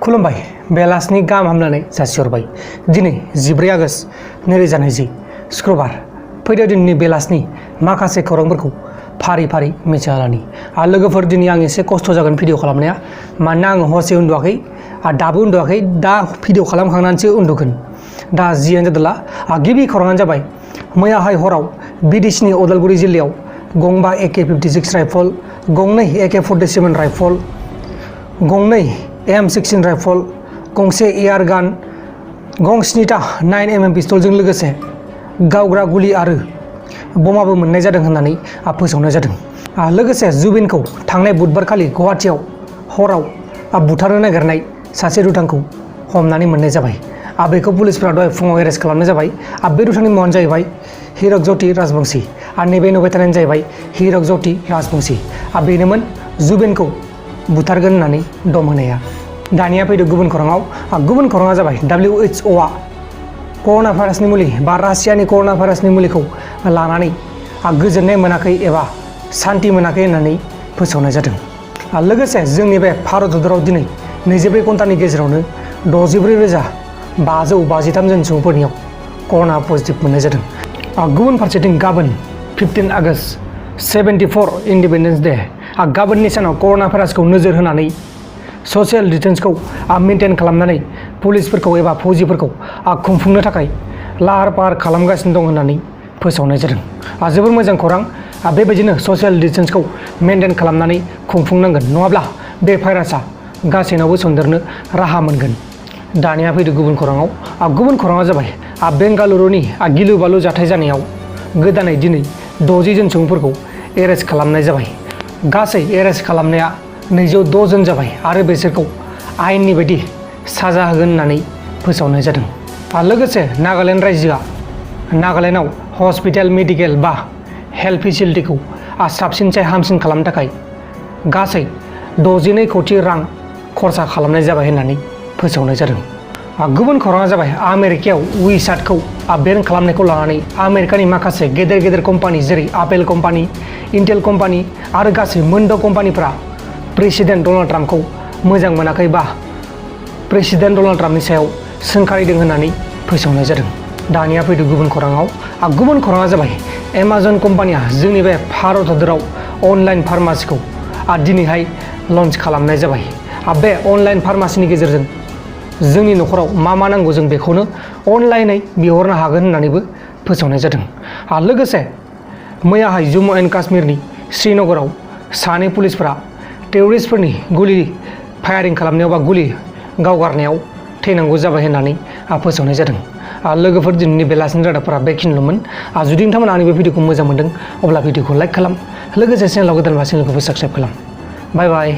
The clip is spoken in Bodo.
खुलुमबाय बेलासिनि गाहाम हामलायनाय जासिहरबाय। दिनै 14 आगष्ट 2020 शुक्रबार। फैदो दिनैनि बेलासिनि माखासे खौरांफोरखौ फारि फारि मिथिलानि। लोगोफोर दिनै आं एसे खस्थ' जागोन भिडिअ खालामनाया, मानोना आं हरसे उन्दुवाखै, दाबो उन्दुवाखै, दा भिडिअ खालामखांनानैसो उन्दुगोन। दा जियानो जादोला गिबि खौराङानो जाबाय मैयाहाय हराव बिटिसिनि उदालगुरि जिल्लायाव गंबा AK-56 राइफल, गंनै AK-47 राइफल, गंनै M16 राइफल, गंसे एयार गान, गं 7टा 9mm पिस्तलजों लोगोसे गावग्रा गुलि आरो बमाबो मोननाय जादों होननानै फोसावनाय जादों। लोगोसे जुबिनखौ थांनाय बुधबारखालि गुवाहाटीआव हराव बुथारनो नागिरनाय सासे दुथांखौ हमनानै मोननाय जाबाय। बेखौ पुलिसफोरा दहाय फुङाव एरेस्ट खालामनाय जाबाय। बे दुथांनि मुङानो जाहैबाय हिरक ज्योति राजबंशी। नैबे नुबाय थानायानो जाहैबाय हिरक ज्योति राजबंशी। बेनोमोन जुबिनखौ बुथारगोन होननानै दम होनाया। दानिया फैदो गुबुन खौराङाव। गुबुन खौराङा जाबाय WHO कर'ना भाइरासनि मुलि बा रासियानि कर'ना भाइरासनि मुलिखौ लानानै गोजोननाय मोनाखै एबा सान्ति मोनाखै होननानै फोसावनाय जादों। लोगोसे जोंनि बे भारत हादराव दिनै 24 घन्टानि गेजेरावनो 64,553 जन सुबुंफोरनियाव कर'ना पजिटिभ मोननाय जादों। गुबुन फारसेथिं गाबोन 15 आगष्ट 74 इन्डिपेन्डेन्स डे। गाबोननि सानाव कर'ना भाइरासखौ नोजोर होनानै ससियेल डिस्टेन्सखौ मेनटेन खालामनानै पुलिसफोरखौ एबा फौजिफोरखौ खुंफुंनो थाखाय लाहार फाहार खालामगासिनो दं होननानै फोसावनाय जादों। जोबोर मोजां खौरां। बेबायदिनो ससियेल डिस्टेन्सखौ मेनटेन खालामनानै खुंफुंनांगोन, नङाब्ला बे भाइरासआ गासैनावबो सन्देरनो राहा मोनगोन। दानिया फैदो गुबुन खौराङाव। गुबुन खौराङा जाबाय बेंगालुरुनि गिलु बालु जाथाय जानायाव गोदानै दिनै 60 जन सुबुंफोरखौ एरेस्ट खालामनाय जाबाय। गासै एरेस्ट खालामनाया 206 जन जाबाय आरो बिसोरखौ आयेननि बायदि साजा होगोन होननानै फोसावनाय जादों। लोगोसे नागालेण्ड रायजोआ नागालेण्डआव हस्पिटाल, मेडिकेल बा हेल्थ फेसिलिटिखौ साबसिननिफ्राय हामसिन खालामनो थाखाय गासै 62 कोटि रां खरसा खालामनाय जाबाय होननानै फोसावनाय जादों। गुबुन खौराङा जाबाय आमेरिकायाव WeChatखौ बेन खालामनायखौ लानानै आमेरिकानि माखासे गेदेर गेदेर कम्पानि जेरै आपेल कम्पानि, इन्टेल कम्पानि आरो गासै 9 कम्पानिफोरा प्रेसिडेन्ट डनाल्ड ट्राम्पखौ मोजां मोनाखै बा प्रेसिडेन्ट डनाल्ड ट्राम्पनि सायाव सोंखारिदों होननानै फोसावनाय जादों। दानिया फैदो गुबुन खौराङाव। गुबुन खौराङा जाबाय एमाजन कम्पानिया जोंनि बे भारत हादराव अनलाइन फार्मासिखौ दिनैहाय लन्च खालामनाय जाबाय। बे अनलाइन फार्मासिनि गेजेरजों जोंनि न'खराव मा मा नांगौ जों बेखौनो अनलाइनै बिहरनो हागोन होननानैबो फोसावनाय जादों। लोगोसे मैयाहाय जम्मु एन्ड काश्मीरनि श्रीनगराव सानै पुलिसफोरा टेररिस्टफोरनि गुलि फायारिं खालामनायाव बा गुलि गावगारनायाव थैनांगौ जाबाय होननानै फोसावनाय जादों। लोगोफोर दिनैनि बेलासिनि रादाबफोरा बेखिनिल'मोन। जुदि नोंथांमोना आंनि बे भिडिअखौ मोजां मोनदों अब्ला भिडिअखौ लाइक खालाम, लोगोसे चेनेलाव गोदानबा चेनेलखौबो साबस्क्राइब खालाम। बाय बाय।